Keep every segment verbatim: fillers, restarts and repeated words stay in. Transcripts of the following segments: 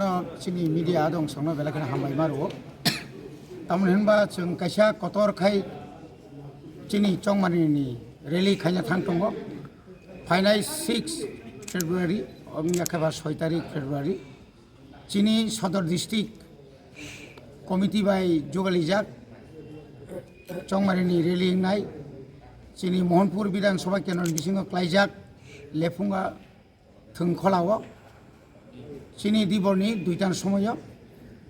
Chini media adong songno belai kheno hambai ma rwo. Tamoni hinba chwng kaisa kotor khai chini Chongmari ni rally khaina thang tongo. Phainai six February, omni yakhe ba soi tarik February. Chini Sodor District Committee bai jugalijak Chongmari ni rally wngnai. Chini Mohanpur Bidhan Sabha Kendro ni bisingo klaijak Lephunga thwng kholao chini diborni duitan somoyo.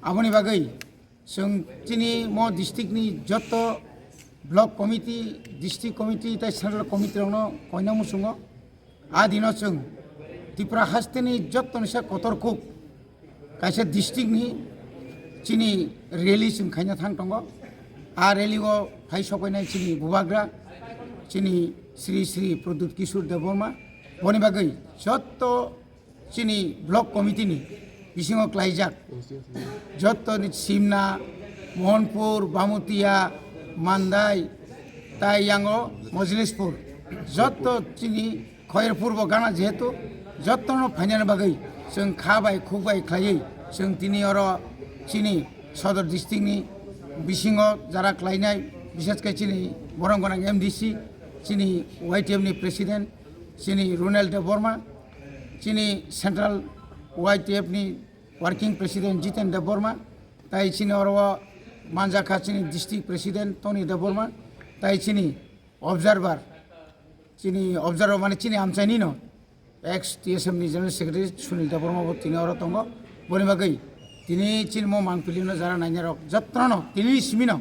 Aboni bagwi chwng chini mo district ni joto block committee, district committee tei central committee rokno koina muchungo. A dino chwng Tripura hasteni jottoni se kotor kuk kaisa district ni chini rally chwng khaina thang tongo. A rally o phai sokoinai chini bubagra, chini Sri Sri Pradyut Kishore Debbarma. Boni bagwi jotto chini block committee ni bisingo klaijak, jotto ni Simna, Mohanpur, Bamutia, Mandai, tai yango Mojlispur, jotto chini Khairpur bo gana jehetu, jottono phainani bagwi chwng kha bai khuk bai khlaiwi chwng tini oro chini Sodor district ni bisingo jara klainai, bishesh khe chini borong gonang M D C, chini Y T F ni president, chini Ronel Debbarma, chini central Y T F ni working president Jiten Debbarma, tai chini oro manjakha chini district president Tony Debbarma, tai chini observer, chini observer mane chini amchaini no ex T S M ni general secretary Sunil Debbarma bo tini oro tongo. Boni bagwi tini chini mo mangpili no jara naina rok jottono tini simi no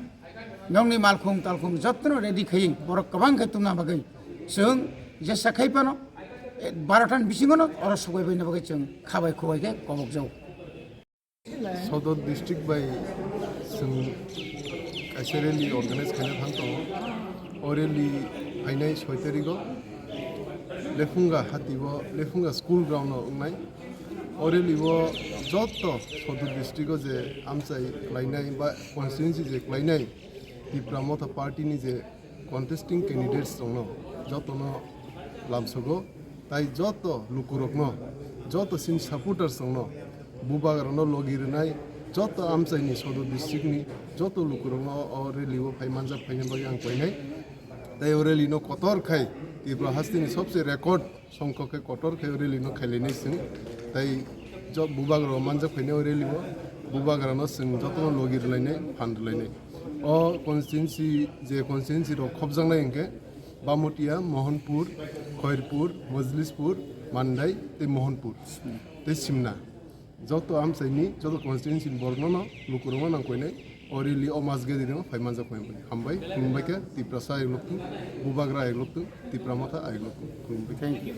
nokni malkhung talkhung jottono ready khai borok kwbang khe tumna bagwi chwng jesa khai pano, eh, barotan bisingo no oro sogwi baina bagwi chwng khabai khubai khe kobok jago. Sodor district bai chwng kaisa rally organize khaina thang tongo. O rally phainai soi tarigo Lephunga hati o, Lephunga school ground o wngnai. O rally o joto Sodor district o je amchai klainai ba constituency je klainai Tipra Motha party ni je contesting candidates rokno jotono lamsogo, tai joto lukurokno, joto chini supporters rokno, bubagrano logi rwnai, joto amchaini Sodor district ni joto lukurokno o rally o phai manjak phaina bagwi ang koinai. Tai o rally no kotor khai Tripura hasteni sobse record songkho khe kotor khe rally no khailainai chwng. Tai jo bubagra o manjak phainai o rally o bubagra no chwng jotono logi rwlainai, phan rwlainai. O constituency, je constituency rok khopjaknai hwnkhe Bamutia, Mohanpur, Khairpur, Mojlispur, Mandai tei Mohanpur tei Simna. Joto amchaini, joto constituency ni borokno no lukurokno nang koinai. O rally o mass gathering o phai manjak phai mani. Hambai, khulumbai khe, Tiprasa ayuk lokthung, bubagra ayuk lokthung, Tipra Motha ayuk lokthung. Khulumbai. Thank you.